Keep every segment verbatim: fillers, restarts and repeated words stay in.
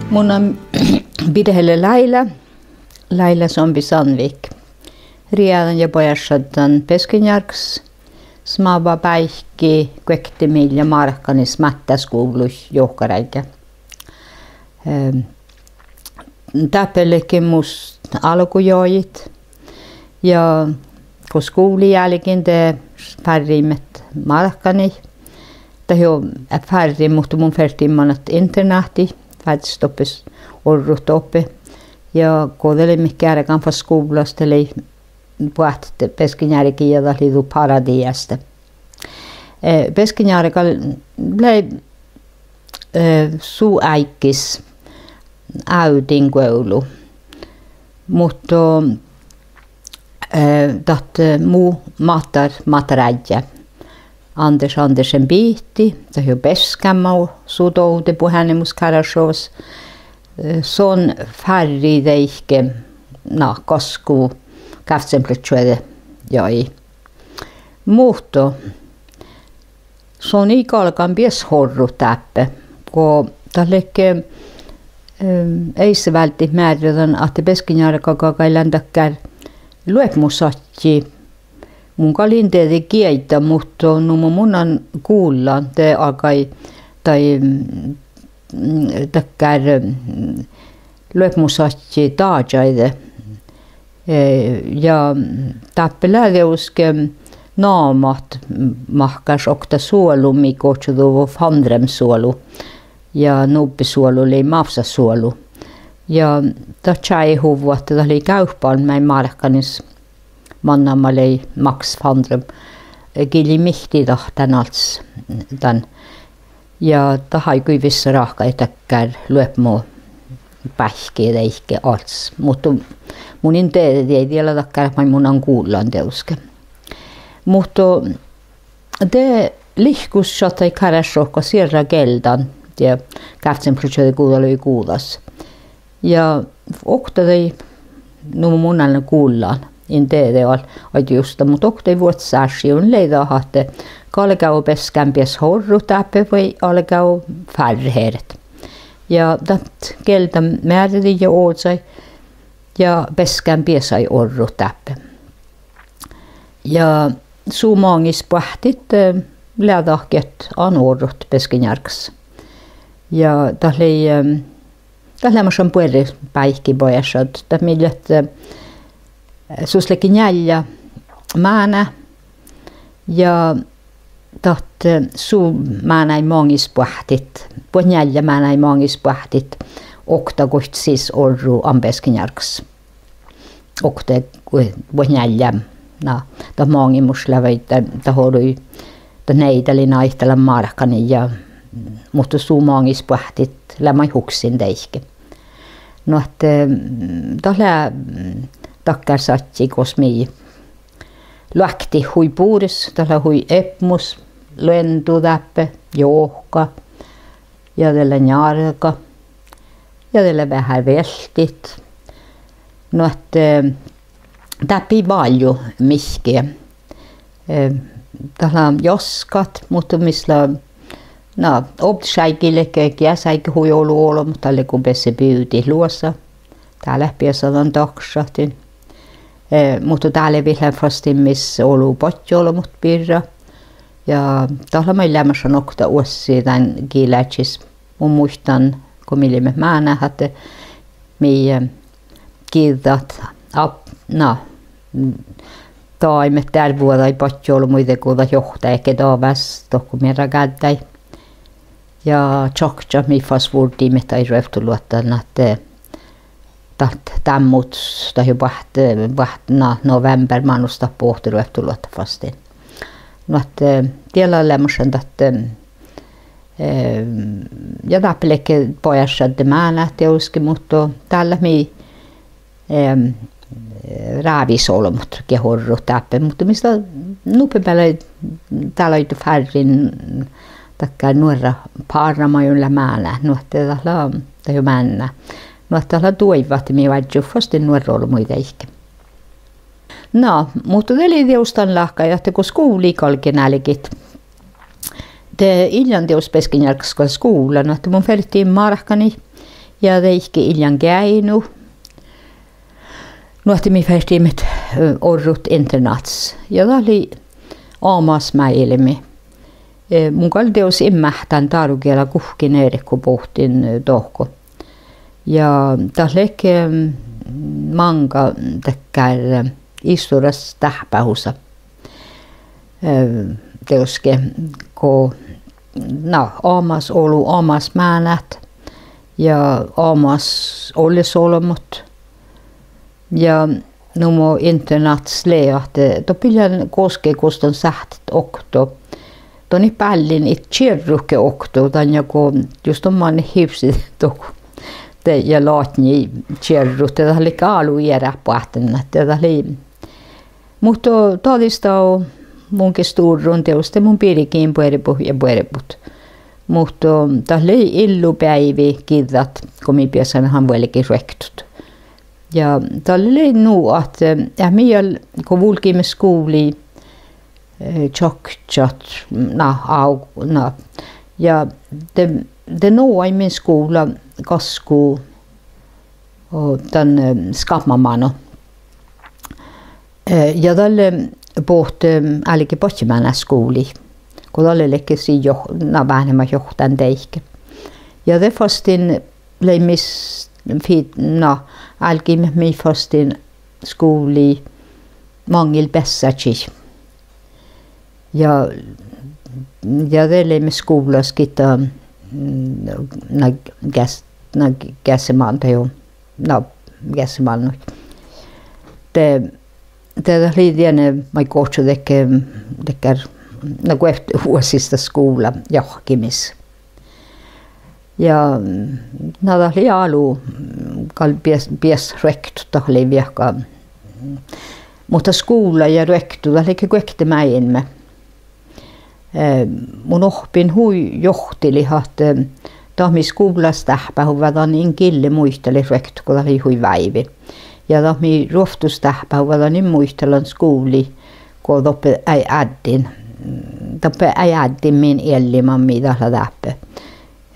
Mu namma birra lea Laila, Laila Sombi Sandvik. Riegádan ja bojásšaddan Beskinnjárggas smávva báikki guokte miella márkanis máttáskuvlui juohkeráigge. Eh, dáppe ledje mus álgojođit ja go skuvlii álgen de fárriimet márkanii. Dat jo, eh, fárrii, muhto mun fertejin mannat internáhtii, váldit doppe, orrut doppe. Ja go de leimmet geargan fas skuvllas, de lei boahtit Beskinnjárgii ja dat lei du paradiihta. Eh, Beskinnjárga lei, eh, su áiggis ávdinguovlu. Muhto, eh, dat, eh, mu máhtár, máhtár-áddjá, Anders Andersen Bihti, dat jo beskámma su dovde buot eanemus Kárášjogas, eh, son fárrii deike, na, gaskku gávccinuppelotčuođi jagi. Muhto son ii galgan beassat orrut dáppe, go dat ledje, eh, eiseválddit mearridan ahte Beskinnjárga galggai lean dakkár luopmusadji. Mun gal in dieđe gieđđa, muhto nu mo mun lean gullan, de galggai daid, mm, dakkár, mm, luopmusadji dážaide. Eh, ja dáppe lea dieđusge namat mahkáš okta suolu mii gohčoduvvo Fandrem-suolu. Ja nubbi suolu lei Mávssat-suolu. Ja dat čájehuvvo ahte dat lei gávpalmái márkanis, manná mat lei Max Fandrem, eh, gii lei mihtidatán alcces dan. Ja dat áigui vissa ráhkadit dakkár luopmobáikki deike alcces. Muhto mun in dieđe, dieđe, dat lea dakkár maid mun lean gullan dieđusge. Muhto de lihkus šattai Kárášjohka sierra gieldan, ja gávccinuppelotčuođi guhttalogi guđas. Ja okta daid, nu mo mun lean gullan, in dieđe al-, aiddo justa, muhto okta daid vuosttaš ášši lei dat ahte galgá beaskán beassat orrut dáppe vai galgá fárret eret. Ja dat gielda mearridii ja ođđai ja beaskán beasai orrut dáppe. Ja su maŋis boahtit, eh, lea dat geat han orrut Beskinnjárggas. Ja dat lei, eh, dat lea mašan buorre báikki bojásšaddat, dat mii leat, eh, sus ledje njealjá máná ja dat, eh, su mánáid maŋis boahtit, buot njealjá mánáid maŋis boahtit okta goit sis orru ain Beskinnjárggas. Okta, buot njealjá, na, dat maŋimuš lea vai dat, dat orui, dat nieida lei náitalan márkanii ja, muhto su maŋis boahtit lea maid huksin deike. Nu ahte, eh, dat lea, mm, dakkár sadji gos mii loaktit hui bures, dat lea hui epmus luondu dáppe, johka, ja de lea njárga, ja de lea veahá vieltit. Nu ahte, eh, dáppe ii vállju mihkke. Eh, dat lea jaskat, muhto mis lea, na, ovddit áigi ledje, geasáigi hui olu olbmot, dalle go beassá bivdit luosa. Dá leat beasadan dakšat. Eh, muhto dálvit leat fas dien mis olu badjeolbmot birra. Ja dat lea maid leamašan okta oassi dán gilážis. Mun muittán go mii leimmet mánát ahte mii, eh, giđđat, ap-, na, daimmet dearvvuođaid badjeolbmuide go dat johtájedje davás dohko mearragáddái. Ja čakčat mii fas vurddiimet daid ruovttoluotta ahte dat, dán muhto dat jo boahtá, boahtá, na, november mánus dat bohte ruovttoluotta fas dien. Nu ahte, eh, diet lea leamašan dat, eh, ja dáppe ledje bojásšaddat mánát dieđusge, muhto dál leat mii, eh, rávisolbmot geat orrut dáppe, muhto mis lea nuppi bealde, dál lea fárrin dakkár nuorra párra maid lea mánát, nu ahte dat lea, dat jo mánná. Nu ahte dat lea duoivvat ahte mii oažžut fas dien nuorra olbmuide deike. Na, muhto de lei dieđus dan láhkai ahte go skuvlii galgen álgit, de ii lean dieđus Beskinnjárggas skuvla, nu ahte mun fertejin márkanii Ja deike iljan Geainnu. Nu ahte mii fertiimet, eh, orrut internáhtas. Ja dat lei amas máilmmi. Eh, mun gal dieđus in máhtán dárugiela guhkkin eret go bohten, eh, dohko. Ja dat ledje, mm, máŋga dakkár, eh, issoras dáhpáhusa. Eh, dieđusge go, na, amas olu, amas mánát ja amas ollesolbmot. Ja nu mo internáhtas lea ahte doppe ii lean gosge gos don sáhttet okto. Don it bállin it čierrutge okto, dan ja go jus don mannet hivssit dohko, de ja latnjii čierrut, de dat ledje álo earát boahtán ahte dat lei. Muhto dađistago mun ge stuorrun dieđus de mun birgen buorebut ja buorebut. Muhto dat lei illu beaivi giđđat go mii beasaimet han vuolgit ruoktot. Ja dalle lei nu ahte, eh, mii gal go vulggiimet skuvlii, eh, čakčat, na, au-, na. Ja de, de nogai min skuvla gaskku, o, dan, eh, skábmamano. Eh, ja dalle bohte, eh, álge badjemánát skuvlii. Go dalle ledje sii jo-, na, vánhemat johtán deike. Ja de fasttain lei mis, fi-, na, álggiimet mii fasttain skuvlii maŋŋil beassážiid. Ja, ja de leimmet skuvllas gitta, mm, na, geas-, na, geassemáldda jo, na, geassemálnnuid. De, de dat lei dieinna maid gohčodedje, dakkár, na, guovttevuosis dat skuvla jahkimis. Ja, na, dat lei álo, gal beas-, beassat ruoktot, dat lei veahka. Muhto skuvla ja ruoktot, dat ledje guokte máilmmi. Eh, mun ohppen hui johtilit ahte, eh, dat mii skuvllas dáhpáhuvvá dan in gille muitalit ruoktot go dat lei hui váivi. Ja dat mii ruovttus dáhpáhuvvá dan in muitalan skuvlii go doppe eai ádden, doppe eai ádden min ealliman mii dat lea dáppe.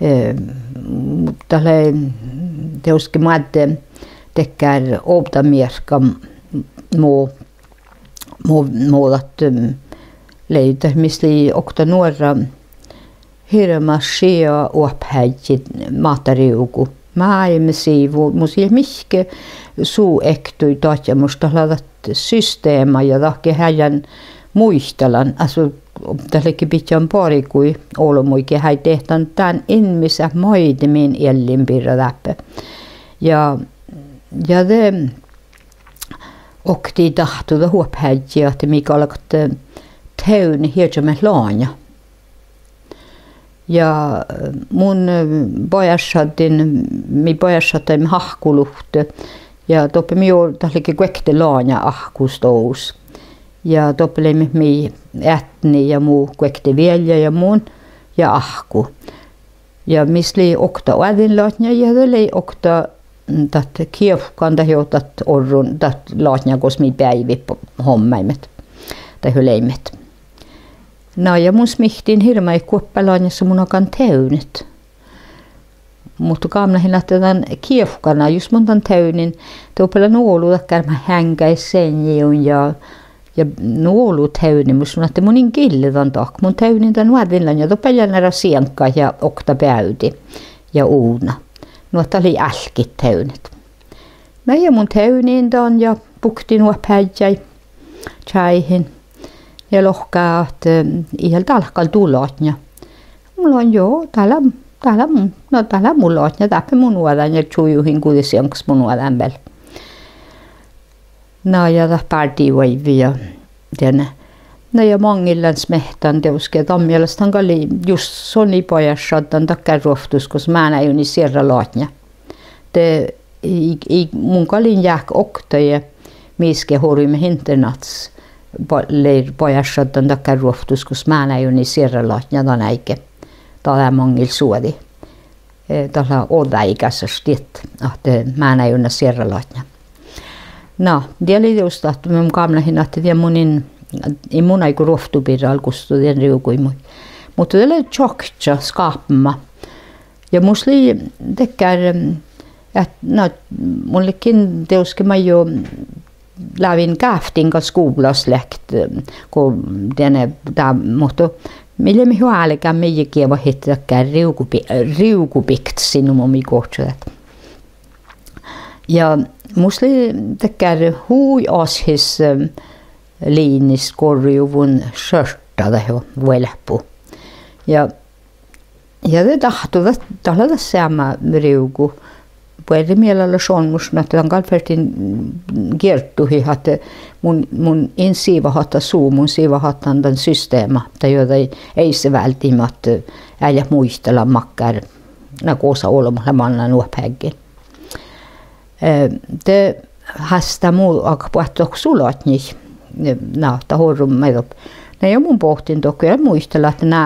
Eh, dat lei dieđusge moadde dakkár ovdamearkka mo, mo, mo dat, eh, lei dat mis lei okta nuorra hirbmat šia oahpaheaddji mátarivgu. Máilmmi sii, mus ii leat mihkke su ektui dadjamuš, dat lea dat systema ja dat ge eai lean muitalan, altså, dat ledje bidjan bargui olbmuid ge eai dehtan dán in mis eat maide min eallin birra dáppe. Ja, ja de oktii dáhttá dat oahpaheaddji ahte mii galgat, eh, teavdnit iežamet lanja. Ja, eh, mun, eh, bajásšadin, mii bajásšadaimet áhkku luhtte. Ja doppe mii o-, dat ledje guokte lanja áhkku stovus. Ja doppe leimmet mii eatni ja mu guokte vielja ja mun ja áhkku. Ja mis lei okta oađenlatnja ja de lei okta, mm, dat kievkkan dat jo dat orrun, dat latnja gos mii beaivvi hommaimet. Dat jo leimmet. Na ja mun smihtin hirbmat guoppa lanja, mun agan teavdnet. Muhto gámlahin ahte dan kievkkana, jus mun dan teavdnin, doppe lea nu olu dakkár mat heaŋgái seŋŋiiguin ja, ja nu olu teavdnimus, mun ahte mun in gille dan dahkat, mun teavdnin dan oađenlanja, doppe lea eará sieŋggat ja okta beavdi ja uvdna. Nu ahte dat lei álkit teavdnet. Na ja mun teavdnin dan ja buktin oahpaheaddjái čájehin. Ja lohká ahte, eh, ii dál gal du latnja. Mun lea, jo, dat lea, dat lea mu-, na, dat lea mu latnja, dáppe mun oađán ja čujuhin guđi sieŋggas mun oađán vel. Na ja dat bárddii oaivvi ja dieinna. Na ja maŋŋil lean smiehtán dieđusge dan mielas, dan gal lei jus son ii bajásšaddan dakkár ruovttus gos mánáiguin sierra latnja. De ii, ii, mun gal in jáhke oktage mis ge oruimet internáhtas, ba-, lei bajásšaddan dakkár ruovttus gos mánáiguin sierra latnja dan áigge. Dat lea maŋŋil suođi. Eh, dat lea ođđaáigásaš diet ahte mánáiguin sierra latnja. Na, die lei dieđus ahte mun gámlahin ahte dien mun in, in mun áigu ruovttu birra gal gusto dien rivguin mu-. Muhto dat lei čakča skápma. Ja mus lei dakkár, em, Ahte, na, mun ledjen dieđusge maid jo, lávejin gávttiin gal skuvllas leat, go dieinna dá, muhto mii leimmet jo álgán, mii geavahit dakkár rivgobik-, rivgobiktasin, nu mo mii gohčodit. Ja mus lei dakkár hui assis, eh, liinnis gorrujuvvon šortta dahje vuolbmu. Ja, ja de dahto dat, dat lea dat seamma rivgu. Buorre mielas olmmoš, na ahte dan gal ferten gierddahit ahte mun, mun in sivahat dat su, mun sivahat dan, dan systema, dat juo daid eiseváldimat, eai leat muitalan makkár, na, gosa olbmot lea mannan oahpaheaddjin. Eh, de hástá mu agat boahtit dohko su latnjii. Na dat orru maid doppe. Na ja mun bohten dohko ja muitalan ahte na,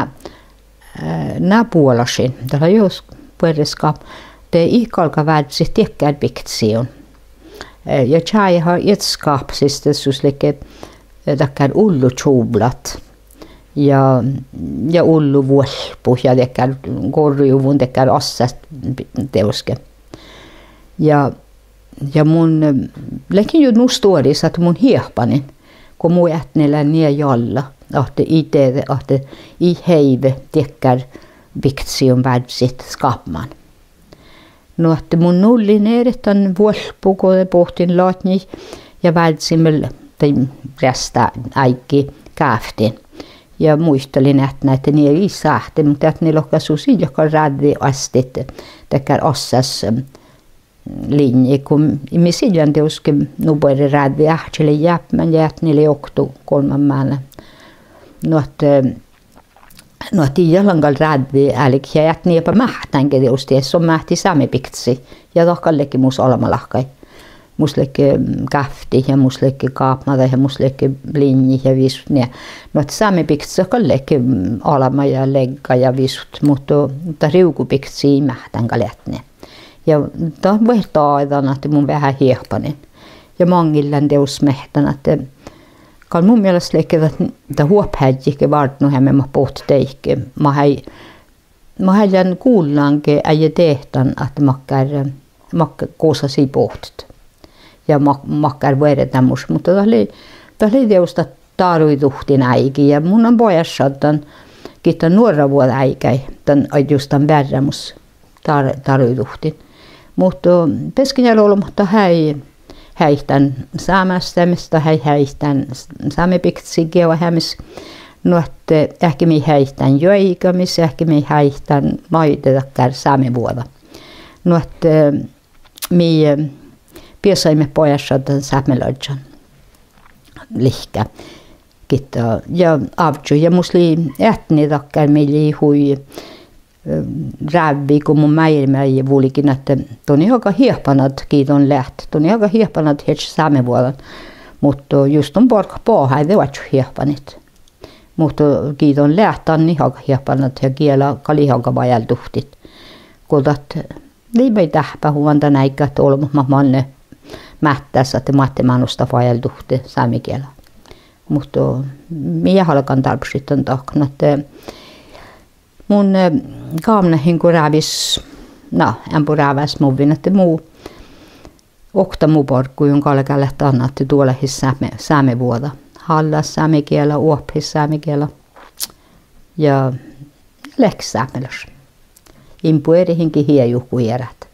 eh, na buolašin, dat lea jus buorre skáb-, de ii galgga vázzit dakkár biktasin. Eh, ja čájeha iežas skáppas sus ledje, eh, dakkár ulločuvlat ja, ja ullovuolpput ja dakkár gorrujuvvon dakkár assat dieđusge. Ja, ja mun, eh, ledjen juo nu stuoris ahte mun hiehpanin, go mu eatni lea nie jalla ahte ii dieđe, ahte ii heive dakkár biktasin vázzit skápmán. Nu ahte mun nullin eret dan vuolppu go de bohten latnjii ja vázzin vel dain reastaáiggi gávttiin. Ja muitalin eatnái ahte nie ii sáhte, muhto eatni lohká: Sus ii leat gal ráđđi astit dakkár assas, eh, liinni go mis ii lean dieđusge nu buorre ráđđi, áhčči lei jápmán ja eatni lei okto golmma máná. Nu ahte, nu ahte ii lean gal ráđđi álgit ja eatni eaba máhttán ge dieđusge, son máhtii sámi biktasiid. Ja dat gal ledje mus almma láhkai. Mus ledje, mm, gávttit ja mus ledje gápmadat ja mus ledje liinni ja visot nie. Nu ahte sámi biktasiid gal ledje, mm, almma ja leigga ja visot, muhto dat rivgobiktasii máhttán gal eatni. Ja dat vuoi dađa dan ahte mun veahá hiehpanin. Ja maŋŋil lean dieđus miehtán ahte gal mu mielas ledje dat, dat oahpaheaddji ge vártnojame mat bohtet deike. Mat eai, mat eai lean gullan ge eai diehtán ahte makkár, makkár gosa sii bohtet. Ja mak-, makkár vuordámuš, muhto dat lei, dat lei dieđus dat dáruiduhttináigi ja mun lean bajásšaddan gitta nuorravuođa áigái dan, jus dan vearrámus dár-, dáruiduhttin. Muhto beaskkanealu olbmot dat eai heaitán sámesteamis, dat eai heaitán s-, sámi biktasiid geavaheamis. Nu ahte eahkemii heaitán juoigamis, eahkemii heaitán maide dakkár sámivuođa. Nu ahte mii, eh, beasaimet bajásšaddan sápmelažžan lihká gitta ja ávžžu. Ja mus lei eatni dakkár, mii lei hui, eh, rávvi go mun mearrimin vuolgin ahte don ii agan hiehpanat gii don leat, don ii agan hiehpanat iežas sámivuođan. Muhto jus don bargat bahái de oaččut hiehpanit. Muhto gii don leat, dan ii agan hiehpanat ja giela gal ii agan vajálduhttit. Go dat lei maid dáhpáhuvvon dan áiggi ahte olbmot mat manne máttás ahte moadde mánus dat vajálduhte sámegiela. Muhto mii eat galgan dárbbašit dan dahkat, nu ahte mun, eh, gávnnahin go rávis, na, eambbo rávásmuvvin ahte mu, okta mu bargguiguin galgá leat dan ahte doalahis sáme-, sámevuođa. Hállás sámegiela, oahpahit sámegiela ja lehkit sápmelaš. In buorehin ge hiejuhku earát.